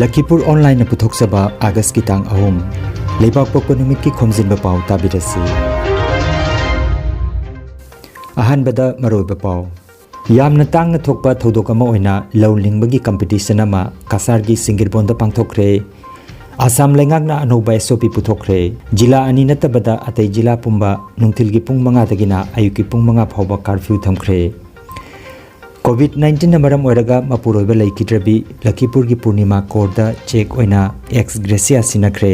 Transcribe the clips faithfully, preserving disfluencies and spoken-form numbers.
ꯂꯈꯤꯄꯨꯔ ꯑꯣꯟꯂꯥꯏꯟꯅ ꯄꯨꯊꯣꯛꯆꯕ ꯑꯥꯒꯁꯀꯤ ꯇꯥꯡ ꯑꯍꯨꯝ, ꯂꯩꯕꯥꯛꯄꯣꯛꯄ ꯅꯨꯃꯤꯠꯀꯤ ꯈꯣꯝꯖꯤꯟꯕ ꯄꯥꯎ ꯇꯥꯕꯤꯔꯁꯤ꯫ ꯑꯍꯥꯟꯕꯗ ꯃꯔꯨꯑꯣꯏꯕ ꯄꯥꯎ꯫ ꯌꯥꯝꯅ ꯇꯥꯡꯅ ꯊꯣꯛꯄ ꯊꯧꯗꯣꯛ ꯑꯃ ꯑꯣꯏꯅ ꯂꯧ ꯂꯤꯡꯕꯒꯤ ꯀꯝꯄꯤꯇꯤꯁꯟ ꯑꯃ ꯀꯁꯥꯔꯒꯤ ꯁꯤꯡꯒꯤꯔꯕꯣꯟꯗ ꯄꯥꯡꯊꯣꯛꯈ꯭ꯔꯦ꯫ ꯑꯁꯥꯝ ꯂꯩꯉꯥꯛꯅ ꯑꯅꯧꯕ S O P ꯄꯨꯊꯣꯛꯈ꯭ꯔꯦ꯫ ꯖꯤꯂꯥ ꯑꯅꯤ ꯅꯠꯇꯕꯗ ꯑꯇꯩ ꯖꯤꯂꯥ ꯄꯨꯝꯕ ꯅꯨꯡꯊꯤꯜꯒꯤ ꯄꯨꯡ ꯃꯉꯥꯗꯒꯤꯅ ꯑꯌꯨꯛꯀꯤ ꯄꯨꯡ ꯃꯉꯥ ꯐꯥꯎꯕ ꯀꯥꯔꯐ꯭ꯌꯨ ꯊꯝꯈ꯭ꯔꯦ꯫ ꯀꯣꯚꯤꯗ ꯅꯥꯏꯟꯇꯤꯟꯅ ꯃꯔꯝ ꯑꯣꯏꯔꯒ ꯃꯄꯨꯔꯣꯏꯕ ꯂꯩꯈꯤꯗ꯭ꯔꯕꯤ ꯂꯈꯤꯄꯨꯔꯒꯤ ꯄꯨꯔꯅꯤꯃꯥ ꯀꯣꯔꯗ ꯆꯦꯛ ꯑꯣꯏꯅ ꯑꯦꯛꯁ ꯒ꯭ꯔꯦꯁꯤꯌꯥ ꯁꯤꯟꯅꯈ꯭ꯔꯦ꯫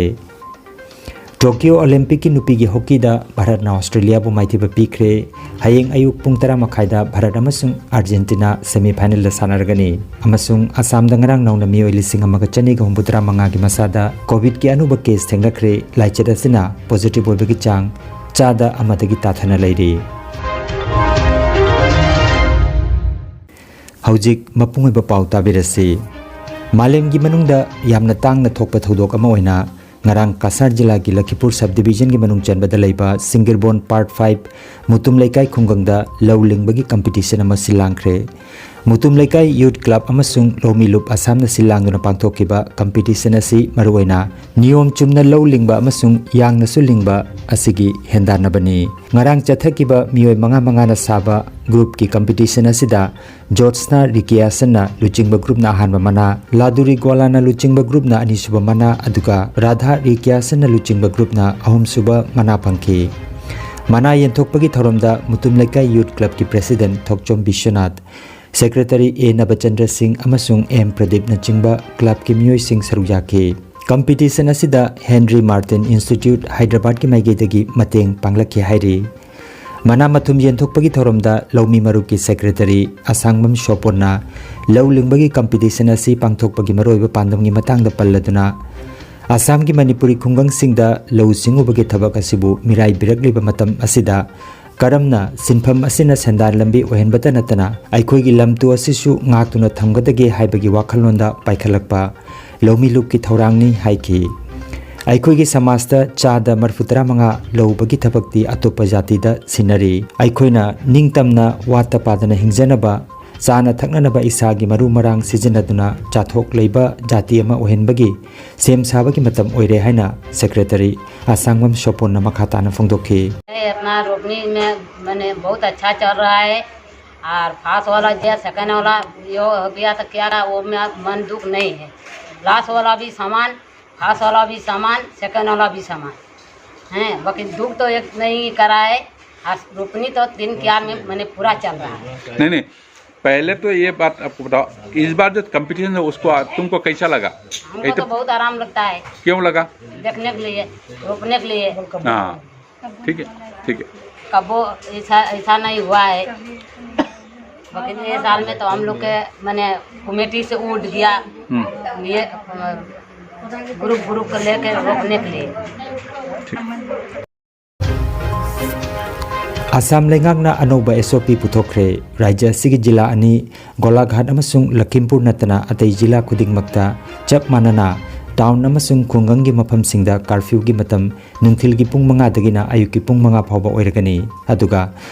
ꯇꯣꯀꯤꯌꯣ ꯑꯣꯂꯦꯝꯄꯤꯛꯀꯤ ꯅꯨꯄꯤꯒꯤ ꯍꯣꯀꯤꯗ ꯚꯥꯔꯠꯅ ꯑꯣꯁꯇ꯭ꯔꯦꯂꯤꯌꯥꯕꯨ ꯃꯥꯏꯊꯤꯕ ꯄꯤꯈ꯭ꯔꯦ꯫ ꯍꯌꯦꯡ ꯑꯌꯨꯛ ꯄꯨꯡ ꯇꯔꯥ ꯃꯈꯥꯏꯗ ꯚꯥꯔꯠ ꯑꯃꯁꯨꯡ ꯑꯥꯔꯖꯦꯟꯇꯤꯅꯥ ꯁꯦꯃꯤꯐꯥꯏꯅꯦꯜꯗ ꯁꯥꯟꯅꯔꯒꯅꯤ꯫ ꯑꯃꯁꯨꯡ ꯑꯁꯥꯝꯗ ꯉꯔꯥꯡ ꯅꯧꯅ ꯃꯤꯑꯣꯏ ꯂꯤꯁꯤꯡ ꯑꯃꯒ ꯆꯅꯤꯒ ꯍꯨꯝꯐꯨꯇꯔꯥ ꯃꯉꯥꯒꯤ ꯃꯁꯥꯗ ꯀꯣꯚꯤꯗꯀꯤ ꯑꯅꯧꯕ ꯀꯦꯁ ꯊꯦꯡꯅꯈ꯭ꯔꯦ꯫ ꯂꯥꯏꯆꯠ ꯑꯁꯤꯅ ꯄꯣꯖꯤꯇꯤꯚ ꯑꯣꯏꯕꯒꯤ ꯆꯥꯡ ꯆꯥꯗ ꯑꯃꯗꯒꯤ ꯇꯥꯊꯅ ꯂꯩꯔꯤ꯫ ꯍꯧꯖꯤꯛ ꯃꯄꯨꯡ ꯑꯣꯏꯕ ꯄꯥꯎ ꯇꯥꯕꯤꯔꯁꯤ꯫ ꯃꯥꯂꯦꯝꯒꯤ ꯃꯅꯨꯡꯗ ꯌꯥꯝꯅ ꯇꯥꯡꯅ ꯊꯣꯛꯄ ꯊꯧꯗꯣꯛ ꯑꯃ ꯑꯣꯏꯅ ꯉꯔꯥꯡ ꯀꯁꯥꯔ ꯖꯤꯂꯥꯒꯤ ꯂꯈꯤꯄꯨꯔ ꯁꯕ ꯗꯤꯕꯤꯖꯟꯒꯤ ꯃꯅꯨꯡ ꯆꯟꯕꯗ ꯂꯩꯕ ꯁꯤꯡꯒꯤꯔꯕꯣꯟ ꯄꯥꯔꯠ ꯐꯥꯏꯚ ꯃꯨꯇꯨꯝ ꯂꯩꯀꯥꯏ ꯈꯨꯡꯒꯪꯗ ꯂꯧ ꯂꯤꯡꯕꯒꯤ ꯀꯝꯄꯤꯇꯤꯁꯟ ꯑꯃ ꯁꯤꯜ ꯂꯥꯡꯈ꯭ꯔꯦ꯫ ꯃꯨꯇꯨꯝ ꯂꯩꯀꯥꯏ ꯌꯨꯠ ꯀ꯭ꯂꯕ ꯑꯃꯁꯨꯡ ꯂꯧꯃꯤ ꯂꯨꯞ ꯑꯁꯥꯝꯅ ꯁꯤꯜ ꯂꯥꯡꯗꯨꯅ ꯄꯥꯡꯊꯣꯛꯈꯤꯕ ꯀꯝꯄꯤꯇꯤꯁꯟ ꯑꯁꯤ ꯃꯔꯨꯑꯣꯏꯅ ꯅꯤꯌꯣꯝ ꯆꯨꯝꯅ ꯂꯧ ꯂꯤꯡꯕ ꯑꯃꯁꯨꯡ ꯌꯥꯡꯅꯁꯨ ꯂꯤꯡꯕ ꯑꯁꯤꯒꯤ ꯍꯦꯟꯗꯥꯟꯅꯕꯅꯤ꯫ ꯉꯔꯥꯡ ꯆꯠꯊꯈꯤꯕ ꯃꯤꯑꯣꯏ ꯃꯉꯥ ꯃꯉꯥꯅ ꯁꯥꯕ ꯒ꯭ꯔꯨꯞꯀꯤ ꯀꯝꯄꯤꯇꯤꯁꯟ ꯑꯁꯤꯗ ꯖꯣꯠꯁꯅꯥ ꯔꯤꯀꯤꯌꯥꯁꯟꯅ ꯂꯨꯆꯤꯡꯕ ꯒ꯭ꯔꯨꯞꯅ ꯑꯍꯥꯟꯕ ꯃꯅꯥ, ꯂꯥꯗꯨꯔꯤ ꯒ꯭ꯋꯥꯂꯥꯅ ꯂꯨꯆꯤꯡꯕ ꯒ꯭ꯔꯨꯞꯅ ꯑꯅꯤꯁꯨꯕ ꯃꯅꯥ, ꯑꯗꯨꯒ ꯔꯥꯙꯥ ꯔꯤꯀꯤꯌꯥꯁꯟꯅ ꯂꯨꯆꯤꯡꯕ ꯒ꯭ꯔꯨꯞꯅ ꯑꯍꯨꯝꯁꯨꯕ ꯃꯅꯥ ꯐꯪꯈꯤ꯫ ꯃꯅꯥ ꯌꯦꯟꯊꯣꯛꯄꯒꯤ ꯊꯧꯔꯝꯗ ꯃꯨꯇꯨꯝ ꯂꯩꯀꯥꯏ ꯌꯨꯠ ꯀ꯭ꯂꯕꯀꯤ ꯄ꯭ꯔꯦꯁꯤꯗꯦꯟꯠ ꯊꯣꯛꯆꯣꯝ ꯕꯤꯁ꯭ꯋꯅꯥꯊ, ꯁꯦꯀ꯭ꯔꯦꯇꯔꯤ ꯑꯦ ꯅꯕꯆꯟꯗ꯭ꯔ ꯁꯤꯡ ꯑꯃꯁꯨꯡ ꯑꯦꯝ ꯄ꯭ꯔꯗꯤꯞꯅꯆꯤꯡꯕ ꯀ꯭ꯂꯕꯀꯤ ꯃꯤꯑꯣꯏꯁꯤꯡ ꯁꯔꯨꯛ ꯌꯥꯈꯤ꯫ ꯀꯝꯄꯤꯇꯤꯁꯟ ꯑꯁꯤꯗ ꯍꯦꯟꯔꯤ ꯃꯥꯔꯇꯤꯟ ꯏꯟꯁꯇꯤꯇ꯭ꯌꯨꯠ ꯍꯥꯏꯗ꯭ꯔꯕꯥꯗꯀꯤ ꯃꯥꯏꯀꯩꯗꯒꯤ ꯃꯇꯦꯡ ꯄꯥꯡꯂꯛꯈꯤ ꯍꯥꯏꯔꯤ꯫ ꯃꯅꯥ ꯃꯊꯨꯝ ꯌꯦꯟꯊꯣꯛꯄꯒꯤ ꯊꯧꯔꯝꯗ ꯂꯧꯃꯤ ꯃꯔꯨꯞꯀꯤ ꯁꯦꯀ꯭ꯔꯦꯇꯔꯤ ꯑꯁꯥꯡꯕꯝ ꯁꯣꯄꯣꯟꯅ ꯂꯧ ꯂꯤꯡꯕꯒꯤ ꯀꯝꯄꯤꯇꯤꯁꯟ ꯑꯁꯤ ꯄꯥꯡꯊꯣꯛꯄꯒꯤ ꯃꯔꯨꯑꯣꯏꯕ ꯄꯥꯟꯗꯝꯒꯤ ꯃꯇꯥꯡꯗ ꯄꯜꯂꯗꯨꯅ, ꯑꯁꯥꯝꯒꯤ ꯃꯅꯤꯄꯨꯔꯤ ꯈꯨꯡꯒꯪꯁꯤꯡꯗ ꯂꯧꯎ ꯁꯤꯡꯎꯕꯒꯤ ꯊꯕꯛ ꯑꯁꯤꯕꯨ ꯃꯤꯔꯥꯏꯕꯤꯔꯛꯂꯤꯕ ꯃꯇꯝ ꯑꯁꯤꯗ ꯀꯔꯝꯅ ꯁꯤꯟꯐꯝ ꯑꯁꯤꯅ ꯁꯦꯟꯗꯥꯟ ꯂꯝꯕꯤ ꯑꯣꯏꯍꯟꯕꯇ ꯅꯠꯇꯅ ꯑꯩꯈꯣꯏꯒꯤ ꯂꯝꯇꯨ ꯑꯁꯤꯁꯨ ꯉꯥꯛꯇꯨꯅ ꯊꯝꯒꯗꯒꯦ ꯍꯥꯏꯕꯒꯤ ꯋꯥꯈꯜꯂꯣꯟꯗ ꯄꯥꯏꯈꯠꯂꯛꯄ ꯂꯧꯃꯤ ꯂꯨꯞꯀꯤ ꯊꯧꯔꯥꯡꯅꯤ ꯍꯥꯏꯈꯤ꯫ ꯑꯩꯈꯣꯏꯒꯤ ꯁꯃꯥꯖꯇ ꯆꯥꯗ ꯃꯔꯐꯨ ꯇꯔꯥ ꯃꯉꯥ ꯂꯧꯕꯒꯤ ꯊꯕꯛꯇꯤ ꯑꯇꯣꯞꯄ ꯖꯥꯇꯤꯗ ꯁꯤꯟꯅꯔꯤ꯫ ꯑꯩꯈꯣꯏꯅ ꯅꯤꯡꯇꯝꯅ ꯋꯥꯠꯇ ꯄꯥꯗꯅ ꯍꯤꯡꯖꯅꯕ ꯆꯥꯅ ꯊꯛꯅꯅꯕ ꯏꯁꯥꯒꯤ ꯃꯔꯨ ꯃꯔꯥꯡ ꯁꯤꯖꯤꯟꯅꯗꯨꯅ ꯆꯥꯊꯣꯛ ꯂꯩꯕ ꯖꯥꯇꯤ ꯑꯃ ꯑꯣꯏꯍꯟꯕꯒꯤ ꯁꯦꯝ ꯁꯥꯕꯒꯤ ꯃꯇꯝ ꯑꯣꯏꯔꯦ ꯍꯥꯏꯅ ꯁꯦꯀ꯭ꯔꯦꯇꯔꯤ ꯑꯁꯥꯡꯕꯝ ꯁꯣꯄꯣꯟꯅ ꯃꯈꯥ ꯇꯥꯅ ꯐꯣꯡꯗꯣꯛꯈꯤ꯫ अपना रोपनी में मैंने बहुत अच्छा चल रहा है। और फास्ट वाला जो सेकंड वाला यो हो गया तो क्या वो में मन दुख नहीं है। लास्ट वाला भी सामान, फास्ट वाला भी सामान, सेकंड वाला भी सामान है, बाकी दुख तो एक नहीं करा है। और रोपनी तो तीन क्यार में मैंने पूरा चल रहा है। नहीं नहीं, पहले तो ये बात आपको बताओ, इस बार जो कंपटीशन है उसको आ- तुमको कैसा लगा? हमको तो बहुत आराम लगता है क्यों लगा? देखने के लिए, रोपने के लिए। हाँ, ठीक है, ठीक है। कबो ऐसा ऐसा नहीं हुआ है, लेकिन ये साल में तो हम लोग के मैंने कमेटी से उठ गया हम्म। ये ग्रुप ग्रुप को लेके रोपने के लिए। ꯑꯁꯥꯝ ꯂꯩꯉꯥꯛꯅ ꯑꯅꯧꯕ ꯑꯦꯁ ꯑꯣ ꯄꯤ ꯄꯨꯊꯣꯛꯈ꯭ꯔꯦ꯫ ꯔꯥꯖ꯭ꯌ ꯑꯁꯤꯒꯤ ꯖꯤꯂꯥ ꯑꯅꯤ, ꯒꯣꯂꯥꯘꯥꯠ ꯑꯃꯁꯨꯡ ꯂꯈꯤꯝꯄꯨꯔ ꯅꯠꯇꯅ ꯑꯇꯩ ꯖꯤꯂꯥ ꯈꯨꯗꯤꯡꯃꯛꯇ ꯆꯞ ꯃꯥꯟꯅꯅ ꯇꯥꯎꯟ ꯑꯃꯁꯨꯡ ꯈꯨꯡꯒꯪꯒꯤ ꯃꯐꯝꯁꯤꯡꯗ ꯀꯥꯔꯐ꯭ꯌꯨꯒꯤ ꯃꯇꯝ ꯅꯨꯡꯊꯤꯜꯒꯤ ꯄꯨꯡ ꯃꯉꯥꯗꯒꯤꯅ ꯑꯌꯨꯛꯀꯤ ꯄꯨꯡ ꯃꯉꯥ ꯐꯥꯎꯕ ꯑꯣꯏꯔꯒꯅꯤ꯫ ꯑꯗꯨꯒ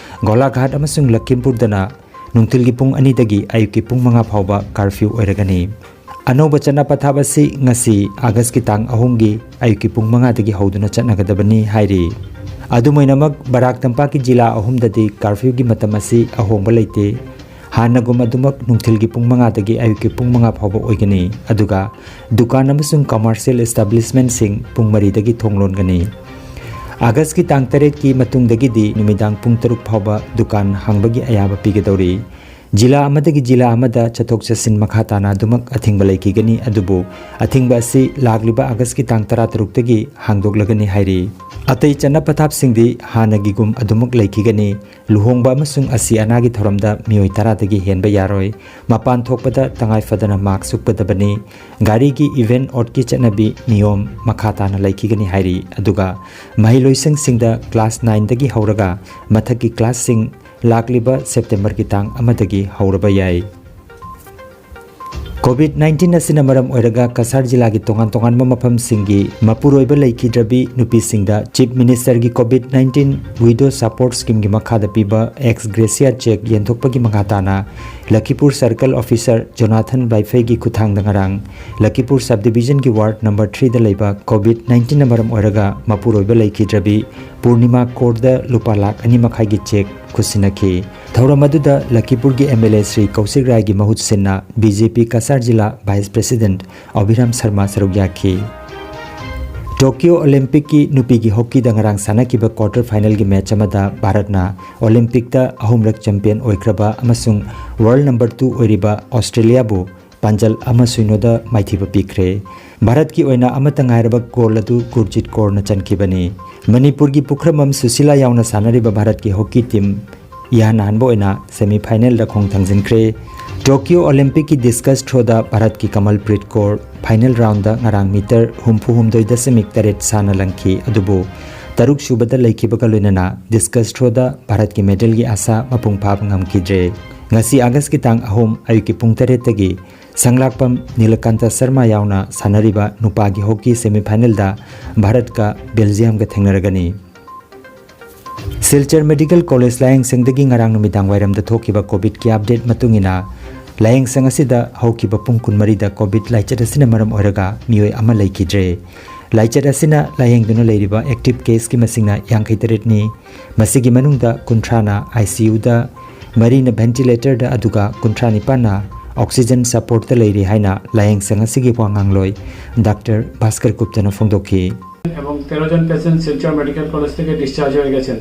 ꯒꯣꯂꯥꯘꯥꯠ ꯑꯃꯁꯨꯡ ꯂꯈꯤꯝꯄꯨꯔꯗꯅ ꯅꯨꯡꯊꯤꯜꯒꯤ ꯄꯨꯡ ꯑꯅꯤꯗꯒꯤ ꯑꯌꯨꯛꯀꯤ ꯄꯨꯡ ꯃꯉꯥ ꯐꯥꯎꯕ ꯀꯥꯔꯐ꯭ꯌꯨ ꯑꯣꯏꯔꯒꯅꯤ꯫ ꯑꯅꯧꯕ ꯆꯠꯅ ꯄꯊꯥꯞ ꯑꯁꯤ ꯉꯁꯤ ꯑꯥꯒꯁꯀꯤ ꯇꯥꯡ ꯑꯍꯨꯝꯒꯤ ꯑꯌꯨꯛꯀꯤ ꯄꯨꯡ ꯃꯉꯥꯗꯒꯤ ꯍꯧꯗꯨꯅ ꯆꯠꯅꯒꯗꯕꯅꯤ ꯍꯥꯏꯔꯤ꯫ ꯑꯗꯨꯝ ꯑꯣꯏꯅꯃꯛ, ꯕꯔꯥꯛ ꯇꯝꯄꯥꯛꯀꯤ ꯖꯤꯂꯥ ꯑꯍꯨꯝꯗꯗꯤ ꯀꯥꯔꯐ꯭ꯌꯨꯒꯤ ꯃꯇꯝ ꯑꯁꯤ ꯑꯍꯣꯡꯕ ꯂꯩꯇꯦ꯫ ꯍꯥꯟꯅꯒꯨꯝ ꯑꯗꯨꯃꯛ ꯅꯨꯡꯊꯤꯜꯒꯤ ꯄꯨꯡ ꯃꯉꯥꯗꯒꯤ ꯑꯌꯨꯛꯀꯤ ꯄꯨꯡ ꯃꯉꯥ ꯐꯥꯎꯕ ꯑꯣꯏꯒꯅꯤ꯫ ꯑꯗꯨꯒ ꯗꯨꯀꯥꯟ ꯑꯃꯁꯨꯡ ꯀꯃꯔꯁꯤꯌꯦꯜ ꯏꯁꯇꯥꯕ꯭ꯂꯤꯁꯃꯦꯟꯁꯤꯡ ꯄꯨꯡ ꯃꯔꯤꯗꯒꯤ ꯊꯣꯡ ꯂꯣꯟꯒꯅꯤ꯫ ꯑꯥꯒꯁꯀꯤ ꯇꯥꯡ ꯇꯔꯦꯠꯀꯤ ꯃꯇꯨꯡꯗꯒꯤꯗꯤ ꯅꯨꯃꯤꯗꯥꯡ ꯄꯨꯡ ꯇꯔꯨꯛ ꯐꯥꯎꯕ ꯗꯨꯀꯥꯟ ꯍꯥꯡꯕꯒꯤ ꯑꯌꯥꯕ ꯄꯤꯒꯗꯧꯔꯤ꯫ ꯖꯤꯂꯥ ꯑꯃꯗꯒꯤ ꯖꯤꯂꯥ ꯑꯃꯗ ꯆꯠꯊꯣꯛ ꯆꯠꯁꯤꯟ ꯃꯈꯥ ꯇꯥꯅ ꯑꯗꯨꯃꯛ ꯑꯊꯤꯡꯕ ꯂꯩꯈꯤꯒꯅꯤ, ꯑꯗꯨꯕꯨ ꯑꯊꯤꯡꯕ ꯑꯁꯤ ꯂꯥꯛꯂꯤꯕ ꯑꯥꯒꯁꯀꯤ ꯇꯥꯡ ꯇꯔꯥꯇꯔꯨꯛꯇꯒꯤ ꯍꯥꯡꯗꯣꯛꯂꯒꯅꯤ ꯍꯥꯏꯔꯤ꯫ ꯑꯇꯩ ꯆꯠꯅ ꯄꯊꯥꯞꯁꯤꯡꯗꯤ ꯍꯥꯟꯅꯒꯤꯒꯨꯝ ꯑꯗꯨꯃꯛ ꯂꯩꯈꯤꯒꯅꯤ꯫ ꯂꯨꯍꯣꯡꯕ ꯑꯃꯁꯨꯡ ꯑꯁꯤ ꯑꯅꯥꯒꯤ ꯊꯧꯔꯝꯗ ꯃꯤꯑꯣꯏ ꯇꯔꯥꯗꯒꯤ ꯍꯦꯟꯕ ꯌꯥꯔꯣꯏ꯫ ꯃꯄꯥꯟ ꯊꯣꯛꯄꯗ ꯇꯉꯥꯏ ꯐꯗꯅ ꯃꯥꯛꯁ ꯎꯞꯀꯗꯕꯅꯤ꯫ ꯒꯥꯔꯤꯒꯤ ꯏꯚꯦꯟ ꯑꯣꯠꯀꯤ ꯆꯠꯅꯕꯤ ꯅꯤꯌꯣꯝ ꯃꯈꯥ ꯇꯥꯅ ꯂꯩꯈꯤꯒꯅꯤ ꯍꯥꯏꯔꯤ꯫ ꯑꯗꯨꯒ ꯃꯍꯩꯂꯣꯏꯁꯪꯁꯤꯡꯗ ꯀ꯭ꯂꯥꯁ ꯅꯥꯏꯟꯗꯒꯤ ꯍꯧꯔꯒ ꯃꯊꯛꯀꯤ ꯀ꯭ꯂꯥꯁꯁꯤꯡ ꯂꯥꯛꯂꯤꯕ ꯁꯦꯞꯇꯦꯝꯕꯔꯒꯤ ꯇꯥꯡ ꯑꯃꯗꯒꯤ ꯍꯧꯔꯕ ꯌꯥꯏ꯫ ꯀꯣꯚꯤꯗ ꯅꯥꯏꯟꯇꯤꯟ ꯑꯁꯤꯅ ꯃꯔꯝ ꯑꯣꯏꯔꯒ ꯀꯁꯥꯔ ꯖꯤꯂꯥꯒꯤ ꯇꯣꯉꯥꯟ ꯇꯣꯉꯥꯟꯕ ꯃꯐꯝꯁꯤꯡꯒꯤ ꯃꯄꯨꯔꯣꯏꯕ ꯂꯩꯈꯤꯗ꯭ꯔꯕꯤ ꯅꯨꯄꯤꯁꯤꯡꯗ ꯆꯤꯐ ꯃꯤꯅꯤꯁꯇꯔꯒꯤ ꯀꯣꯚꯤꯗ ꯅꯥꯏꯟꯇꯤꯟ ꯋꯤꯗꯣ ꯁꯄꯣꯔꯠ ꯁ꯭ꯀꯤꯝꯒꯤ ꯃꯈꯥꯗ ꯄꯤꯕ ꯑꯦꯛꯁ ꯒ꯭ꯔꯦꯁꯤꯌꯥ ꯆꯦꯛ ꯌꯦꯟꯊꯣꯛꯄꯒꯤ ꯃꯈꯥ ꯇꯥꯅ ꯂꯈꯤꯄꯨꯔ ꯁꯔꯀꯜ ꯑꯣꯐꯤꯁꯔ ꯖꯣꯅꯥꯊꯟ ꯕꯥꯏꯐꯩꯒꯤ ꯈꯨꯠꯊꯥꯡꯗ ꯉꯔꯥꯡ ꯂꯈꯤꯄꯨꯔ ꯁꯕ ꯗꯤꯕꯤꯖꯟꯒꯤ ꯋꯥꯔꯗ ꯅꯝꯕꯔ ꯊ꯭ꯔꯤꯗ ꯂꯩꯕ ꯀꯣꯚꯤꯗ ꯅꯥꯏꯟꯇꯤꯟꯅ ꯃꯔꯝ ꯑꯣꯏꯔꯒ ꯃꯄꯨꯔꯣꯏꯕ ꯂꯩꯈꯤꯗ꯭ꯔꯕꯤ ꯄꯨꯔꯅꯤꯃꯥ ꯀꯣꯔꯗ ꯂꯨꯄꯥ ꯂꯥꯈ ꯑꯅꯤ ꯃꯈꯥꯏꯒꯤ ꯆꯦꯛ ꯈꯨꯠꯁꯤꯟꯅꯈꯤ꯫ ꯊꯧꯔꯝ ꯑꯗꯨꯗ ꯂꯈꯤꯄꯨꯔꯒꯤ ꯑꯦꯝ ꯑꯦꯜ ꯑꯦ ꯁ꯭ꯔꯤ ꯀꯧꯁꯤꯛ ꯔꯥꯏꯒꯤ ꯃꯍꯨꯠ ꯁꯤꯟꯅ ꯕꯤ ꯖꯦ ꯄꯤ ꯀꯁꯥꯔ ꯖꯤꯂꯥ ꯚꯥꯏꯁ ꯄ꯭ꯔꯦꯁꯤꯗꯦꯟꯠ ꯑꯚꯤꯔꯥꯝ ꯁꯔꯃ ꯁꯔꯨꯛ ꯌꯥꯈꯤ꯫ ꯇꯣꯀꯤꯌꯣ ꯑꯣꯂꯤꯝꯄꯤꯛꯀꯤ ꯅꯨꯄꯤꯒꯤ ꯍꯣꯀꯤꯗ ꯉꯔꯥꯡ ꯁꯥꯟꯅꯈꯤꯕ ꯀ꯭ꯋꯥꯔꯇꯔ ꯐꯥꯏꯅꯦꯜꯒꯤ ꯃꯦꯆ ꯑꯃꯗ ꯚꯥꯔꯠꯅ ꯑꯣꯂꯤꯝꯄꯤꯛꯇ ꯑꯍꯨꯝꯂꯛ ꯆꯦꯝꯄꯤꯌꯟ ꯑꯣꯏꯈ꯭ꯔꯕ ꯑꯃꯁꯨꯡ ꯋꯥꯔꯜ ꯅꯝꯕꯔ ꯇꯨ ꯑꯣꯏꯔꯤꯕ ꯑꯣꯁꯇ꯭ꯔꯦꯂꯤꯌꯥꯕꯨ ꯄꯥꯟꯖꯜ ꯑꯃ ꯁꯤꯅꯣꯗ ꯃꯥꯏꯊꯤꯕ ꯄꯤꯈ꯭ꯔꯦ꯫ ꯚꯥꯔꯠꯀꯤ ꯑꯣꯏꯅ ꯑꯃꯠꯇ ꯉꯥꯏꯔꯕ ꯒꯣꯜ ꯑꯗꯨ ꯒꯨꯔꯖꯤꯠ ꯀꯧꯔꯅ ꯆꯟꯈꯤꯕꯅꯤ꯫ ꯃꯅꯤꯄꯨꯔꯒꯤ ꯄꯨꯈ꯭ꯔꯝꯕꯝ ꯁꯨꯁꯤꯂꯥ ꯌꯥꯎꯅ ꯁꯥꯟꯅꯔꯤꯕ ꯚꯥꯔꯠꯀꯤ ꯍꯣꯀꯤ ꯇꯤꯝ ꯏꯍꯥꯟ ꯍꯥꯟꯕ ꯑꯣꯏꯅ ꯁꯦꯃꯤ ꯐꯥꯏꯅꯦꯜꯗ ꯈꯣꯡ ꯊꯥꯡꯖꯤꯟꯈ꯭ꯔꯦ꯫ ꯇꯣꯀꯤꯌꯣ ꯑꯣꯂꯤꯝꯄꯤꯛꯀꯤ ꯗꯤꯁꯀꯁ ꯊ꯭ꯔꯣꯗ ꯚꯥꯔꯠꯀꯤ ꯀꯃꯜ ꯄ꯭ꯔꯤꯠ ꯀꯧꯔ ꯐꯥꯏꯅꯦꯜ ꯔꯥꯎꯟꯗ ꯉꯔꯥꯡ ꯃꯤꯇꯔ ꯍꯨꯝꯐꯨ ꯍꯨꯝꯗꯣꯏ ꯗꯁꯃꯤꯛ ꯇꯔꯦꯠ ꯁꯥꯟꯅ ꯂꯪꯈꯤ, ꯑꯗꯨꯕꯨ ꯇꯔꯨꯛ ꯁꯨꯕꯗ ꯂꯩꯈꯤꯕꯒ ꯂꯣꯏꯅꯅ ꯗꯤꯁꯀꯁ ꯊ꯭ꯔꯣꯗ ꯚꯥꯔꯠꯀꯤ ꯃꯦꯗꯜꯒꯤ ꯑꯥꯁꯥ ꯃꯄꯨꯡ ꯐꯥꯕ ꯉꯝꯈꯤꯗ꯭ꯔꯦ꯫ ꯉꯁꯤ ꯑꯥꯒꯁꯀꯤ ꯇꯥꯡ ꯑꯍꯨꯝ ꯑꯌꯨꯛꯀꯤ ꯄꯨꯡ ꯇꯔꯦꯠꯇꯒꯤ ꯁꯪꯂꯥꯛꯄꯝ ꯅꯤꯂꯀꯥꯟꯇ ꯁꯔꯃ ꯌꯥꯎꯅ ꯁꯥꯟꯅꯔꯤꯕ ꯅꯨꯄꯥꯒꯤ ꯍꯣꯀꯤ ꯁꯦꯃꯤ ꯐꯥꯏꯅꯦꯜꯗ ꯚꯥꯔꯠꯀ ꯕꯦꯜꯖꯤꯌꯝꯒ ꯊꯦꯡꯅꯔꯒꯅꯤ꯫ ꯁꯤꯜꯆꯔ ꯃꯦꯗꯤꯀꯦꯜ ꯀꯣꯂꯦꯖ ꯂꯥꯌꯦꯡꯁꯪꯗꯒꯤ ꯉꯔꯥꯡ ꯅꯨꯃꯤꯗꯥꯡ ꯋꯥꯏꯔꯝꯗ ꯊꯣꯛꯈꯤꯕ ꯀꯣꯚꯤꯗꯀꯤ ꯑꯞꯗꯦꯠ ꯃꯇꯨꯡ ꯏꯟꯅ, ꯂꯥꯌꯦꯡꯁꯪ ꯑꯁꯤꯗ ꯍꯧꯈꯤꯕ ꯄꯨꯡ ꯀꯨꯟꯃꯔꯤꯗ ꯀꯣꯚꯤꯗ ꯂꯥꯏꯆꯠ ꯑꯁꯤꯅ ꯃꯔꯝ ꯑꯣꯏꯔꯒ ꯃꯤꯑꯣꯏ ꯑꯃ ꯂꯩꯈꯤꯗ꯭ꯔꯦ꯫ ꯂꯥꯏꯆꯠ ꯑꯁꯤꯅ ꯂꯥꯌꯦꯡꯗꯨꯅ ꯂꯩꯔꯤꯕ ꯑꯦꯛꯇꯤꯚ ꯀꯦꯁꯀꯤ ꯃꯁꯤꯡꯅ ꯌꯥꯡꯈꯩ ꯇꯔꯦꯠꯅꯤ꯫ ꯃꯁꯤꯒꯤ ꯃꯅꯨꯡꯗ ꯀꯨꯟꯊ꯭ꯔꯥꯅ ꯑꯥꯏ ꯁꯤ ꯌꯨꯗ, ꯃꯔꯤꯅ ꯚꯦꯟꯇꯤꯂꯦꯇꯔꯗ, ꯑꯗꯨꯒ ꯀꯨꯟꯊ꯭ꯔꯥ ꯅꯤꯄꯥꯟꯅ ꯑꯣꯛꯁꯤꯖꯟ ꯁꯄꯣꯔꯠꯇ ꯂꯩꯔꯤ ꯍꯥꯏꯅ ꯂꯥꯌꯦꯡꯁꯪ ꯑꯁꯤꯒꯤ ꯋꯥ ꯉꯥꯡꯂꯣꯏ ꯗꯥꯛꯇꯔ ꯚꯥꯁꯀꯔ ꯒꯨꯞꯇꯅ ꯐꯣꯡꯗꯣꯛꯈꯤ꯫ এবং তেরো জন পেশেন্ট শিলচর মেডিকেল কলেজ থেকে ডিসচার্জ হয়ে গেছেন।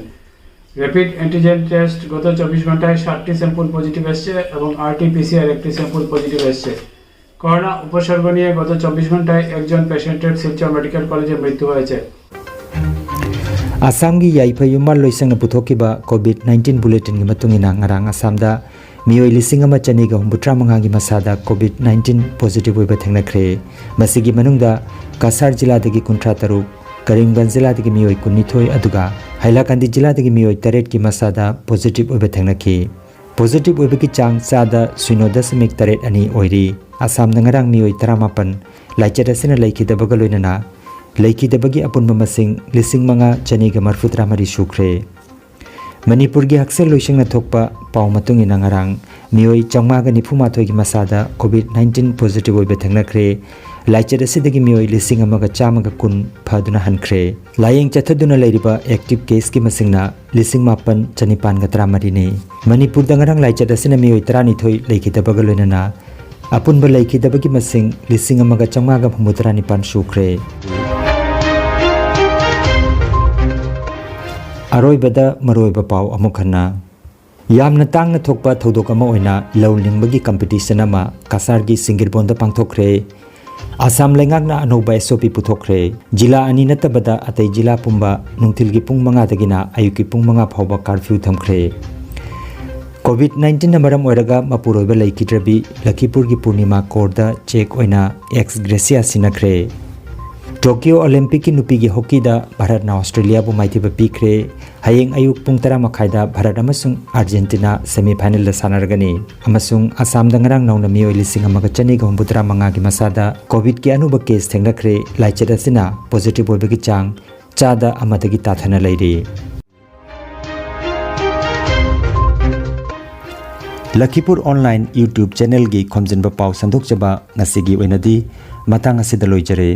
র্যাপিড অ্যান্টিজেন টেস্ট গত চব্বিশ ঘন্টায় সাতটি স্যাম্পল পজিটিভ এসছে এবং আরটিপিসিআর একটি স্যাম্পল পজিটিভ এসছে। করোনা উপসর্গ নিয়ে গত চব্বিশ ঘন্টায় একজন পেশেন্টের শিলচর মেডিকেল কলেজে মৃত্যু হয়েছে। ꯑꯁꯥꯝꯒꯤ ꯌꯥꯏꯐ ꯌꯨꯝꯕꯥꯜ ꯂꯣꯏꯁꯪꯅ ꯄꯨꯊꯣꯛꯈꯤꯕ ꯀꯣꯚꯤꯗ ꯅꯥꯏꯟꯇꯤꯟ ꯕꯨꯂꯦꯇꯤꯟꯒꯤ ꯃꯇꯨꯡ ꯏꯟꯅ, ꯉꯔꯥꯡ ꯑꯁꯥꯝꯗ ꯃꯤꯑꯣꯏ ꯂꯤꯁꯤꯡ ꯑꯃ ꯆꯅꯤꯒ ꯍꯨꯝꯐꯨꯇꯔꯥ ꯃꯉꯥꯒꯤ ꯃꯁꯥꯗ ꯀꯣꯚꯤꯗ ꯅꯥꯏꯟꯇꯤꯟ ꯄꯣꯖꯤꯇꯤꯚ ꯑꯣꯏꯕ ꯊꯦꯡꯅꯈ꯭ꯔꯦ꯫ ꯃꯁꯤꯒꯤ ꯃꯅꯨꯡꯗ ꯀꯁꯥꯔ ꯖꯤꯂꯥꯗꯒꯤ ꯀꯨꯟꯊ꯭ꯔꯥ ꯇꯔꯨꯛ, ꯀꯔꯤꯝꯒꯟꯖ ꯖꯤꯂꯥꯗꯒꯤ ꯃꯤꯑꯣꯏ ꯀꯨꯟꯅꯤꯊꯣꯏ, ꯑꯗꯨꯒ ꯍꯥꯏꯂꯥꯀꯥꯟꯗꯤ ꯖꯤꯂꯥꯗꯒꯤ ꯃꯤꯑꯣꯏ ꯇꯔꯦꯠꯀꯤ ꯃꯁꯥꯗ ꯄꯣꯖꯤꯇꯤꯚ ꯑꯣꯏꯕ ꯊꯦꯡꯅꯈꯤ꯫ ꯄꯣꯖꯤꯇꯤꯚ ꯑꯣꯏꯕꯒꯤ ꯆꯥꯡ ꯆꯥꯗ ꯁꯤꯅꯣ ꯗꯁꯃꯤꯛ ꯇꯔꯦꯠ ꯑꯅꯤ ꯑꯣꯏꯔꯤ꯫ ꯑꯁꯥꯝꯗ ꯉꯔꯥꯡ ꯃꯤꯑꯣꯏ ꯇꯔꯥꯃꯥꯄꯟ ꯂꯥꯏꯆꯠ ꯑꯁꯤꯅ ꯂꯩꯈꯤꯗꯕꯒ ꯂꯣꯏꯅꯅ ꯂꯩꯈꯤꯗꯕꯒꯤ ꯑꯄꯨꯟꯕ ꯃꯁꯤꯡ ꯂꯤꯁꯤꯡ ꯃꯉꯥ ꯆꯅꯤꯒ ꯃꯔꯤꯐꯨꯇꯔꯥ ꯃꯔꯤ ꯁꯨꯈ꯭ꯔꯦ꯫ ꯃꯅꯤꯄꯨꯔꯒꯤ ꯍꯛꯁꯦꯜ ꯂꯣꯏꯁꯪꯅ ꯊꯣꯛꯄ ꯄꯥꯎ ꯃꯇꯨꯡ ꯏꯟꯅ ꯉꯔꯥꯡ ꯃꯤꯑꯣꯏ ꯆꯥꯝꯃꯉꯥꯒ ꯅꯤꯐꯨ ꯃꯥꯊꯣꯏꯒꯤ ꯃꯁꯥꯗ ꯀꯣꯚꯤꯗ ꯅꯥꯏꯟꯇꯤꯟ ꯄꯣꯖꯤꯇꯤꯚ ꯑꯣꯏꯕ ꯊꯦꯡꯅꯈ꯭ꯔꯦ꯫ ꯂꯥꯏꯆꯠ ꯑꯁꯤꯗꯒꯤ ꯃꯤꯑꯣꯏ ꯂꯤꯁꯤꯡ ꯑꯃꯒ ꯆꯥꯝꯃꯒ ꯀꯨꯟ ꯐꯗꯨꯅ ꯍꯟꯈ꯭ꯔꯦ꯫ ꯂꯥꯌꯦꯡ ꯆꯠꯊꯗꯨꯅ ꯂꯩꯔꯤꯕ ꯑꯦꯛꯇꯤꯚ ꯀꯦꯁꯀꯤ ꯃꯁꯤꯡꯅ ꯂꯤꯁꯤꯡ ꯃꯥꯄꯟ ꯆꯅꯤꯄꯥꯟꯒ ꯇꯔꯥꯃꯔꯤꯅꯤ꯫ ꯃꯅꯤꯄꯨꯔꯗ ꯉꯔꯥꯡ ꯂꯥꯏꯆꯠ ꯑꯁꯤꯅ ꯃꯤꯑꯣꯏ ꯇꯔꯥꯅꯤꯊꯣꯏ ꯂꯩꯈꯤꯗꯕꯒ ꯂꯣꯏꯅꯅ ꯑꯄꯨꯟꯕ ꯂꯩꯈꯤꯗꯕꯒꯤ ꯃꯁꯤꯡ ꯂꯤꯁꯤꯡ ꯑꯃꯒ ꯆꯥꯝꯃꯉꯥꯒ ꯍꯨꯝꯐꯨꯇꯔꯥ ꯅꯤꯄꯥꯟ ꯁꯨꯈ꯭ꯔꯦ꯫ ꯑꯔꯣꯏꯕꯗ ꯃꯔꯨꯑꯣꯏꯕ ꯄꯥꯎ ꯑꯃꯨꯛ ꯍꯟꯅ꯫ ꯌꯥꯝꯅ ꯇꯥꯡꯅ ꯊꯣꯛꯄ ꯊꯧꯗꯣꯛ ꯑꯃ ꯑꯣꯏꯅ ꯂꯧ ꯂꯤꯡꯕꯒꯤ ꯀꯝꯄꯤꯇꯤꯁꯟ ꯑꯃ ꯀꯁꯥꯔꯒꯤ ꯁꯤꯡꯒꯤꯔꯕꯣꯟꯗ ꯄꯥꯡꯊꯣꯛꯈ꯭ꯔꯦ꯫ ꯑꯁꯥꯝ ꯂꯩꯉꯥꯛꯅ ꯑꯅꯧꯕ ꯑꯦꯁ ꯑꯣ ꯄꯤ ꯄꯨꯊꯣꯛꯈ꯭ꯔꯦ꯫ ꯖꯤꯂꯥ ꯑꯅꯤ ꯅꯠꯇꯕꯗ ꯑꯇꯩ ꯖꯤꯂꯥ ꯄꯨꯝꯕ ꯅꯨꯡꯊꯤꯜꯒꯤ ꯄꯨꯡ ꯃꯉꯥꯗꯒꯤꯅ ꯑꯌꯨꯛꯀꯤ ꯄꯨꯡ ꯃꯉꯥ ꯐꯥꯎꯕ ꯀꯥꯔꯐ꯭ꯌꯨ ꯊꯝꯈ꯭ꯔꯦ꯫ ꯀꯣꯚꯤꯗ ꯅꯥꯏꯟꯇꯤꯟꯅ ꯃꯔꯝ ꯑꯣꯏꯔꯒ ꯃꯄꯨꯔꯣꯏꯕ ꯂꯩꯈꯤꯗ꯭ꯔꯕꯤ ꯂꯈꯤꯄꯨꯔꯒꯤ ꯄꯨꯔꯅꯤꯃꯥ ꯀꯣꯔꯗ ꯆꯦꯛ ꯑꯣꯏꯅ ꯑꯦꯛꯁ ꯒ꯭ꯔꯦꯁꯤꯌꯥ ꯁꯤꯟꯅꯈ꯭ꯔꯦ꯫ ꯇꯣꯀꯤꯌꯣ ꯑꯣꯂꯤꯝꯄꯤꯛꯀꯤ ꯅꯨꯄꯤꯒꯤ ꯍꯣꯀꯤꯗ ꯚꯥꯔꯠꯅ ꯑꯣꯁꯇ꯭ꯔꯦꯂꯤꯌꯥꯕꯨ ꯃꯥꯏꯊꯤꯕ ꯄꯤꯈ꯭ꯔꯦ꯫ ꯍꯌꯦꯡ ꯑꯌꯨꯛ ꯄꯨꯡ ꯇꯔꯥ ꯃꯈꯥꯏꯗ ꯚꯥꯔꯠ ꯑꯃꯁꯨꯡ ꯑꯥꯔꯖꯦꯟꯇꯤꯅꯥ ꯁꯦꯃꯤꯐꯥꯏꯅꯦꯜꯗ ꯁꯥꯟꯅꯔꯒꯅꯤ꯫ ꯑꯃꯁꯨꯡ ꯑꯁꯥꯝꯗ ꯉꯔꯥꯡ ꯅꯧꯅ ꯃꯤꯑꯣꯏ ꯂꯤꯁꯤꯡ ꯑꯃꯒ ꯆꯅꯤꯒ ꯍꯨꯝꯐꯨꯇꯔꯥ ꯃꯉꯥꯒꯤ ꯃꯁꯥꯗ ꯀꯣꯚꯤꯗꯀꯤ ꯑꯅꯧꯕ ꯀꯦꯁ ꯊꯦꯡꯅꯈ꯭ꯔꯦ꯫ ꯂꯥꯏꯆꯠ ꯑꯁꯤꯅ ꯄꯣꯖꯤꯇꯤꯚ ꯑꯣꯏꯕꯒꯤ ꯆꯥꯡ ꯆꯥꯗ ꯑꯃꯗꯒꯤ ꯇꯥꯊꯅ ꯂꯩꯔꯤ꯫ ꯂꯈꯤꯄꯨꯔ ꯑꯣꯟꯂꯥꯏꯟ YouTube ꯆꯦꯅꯦꯜꯒꯤ ꯈꯣꯝꯖꯤꯟꯕ ꯄꯥꯎ ꯁꯟꯗꯣꯛꯆꯕ ꯉꯁꯤꯒꯤ ꯑꯣꯏꯅꯗꯤ ꯃꯇꯥꯡ ꯑꯁꯤꯗ ꯂꯣꯏꯖꯔꯦ꯫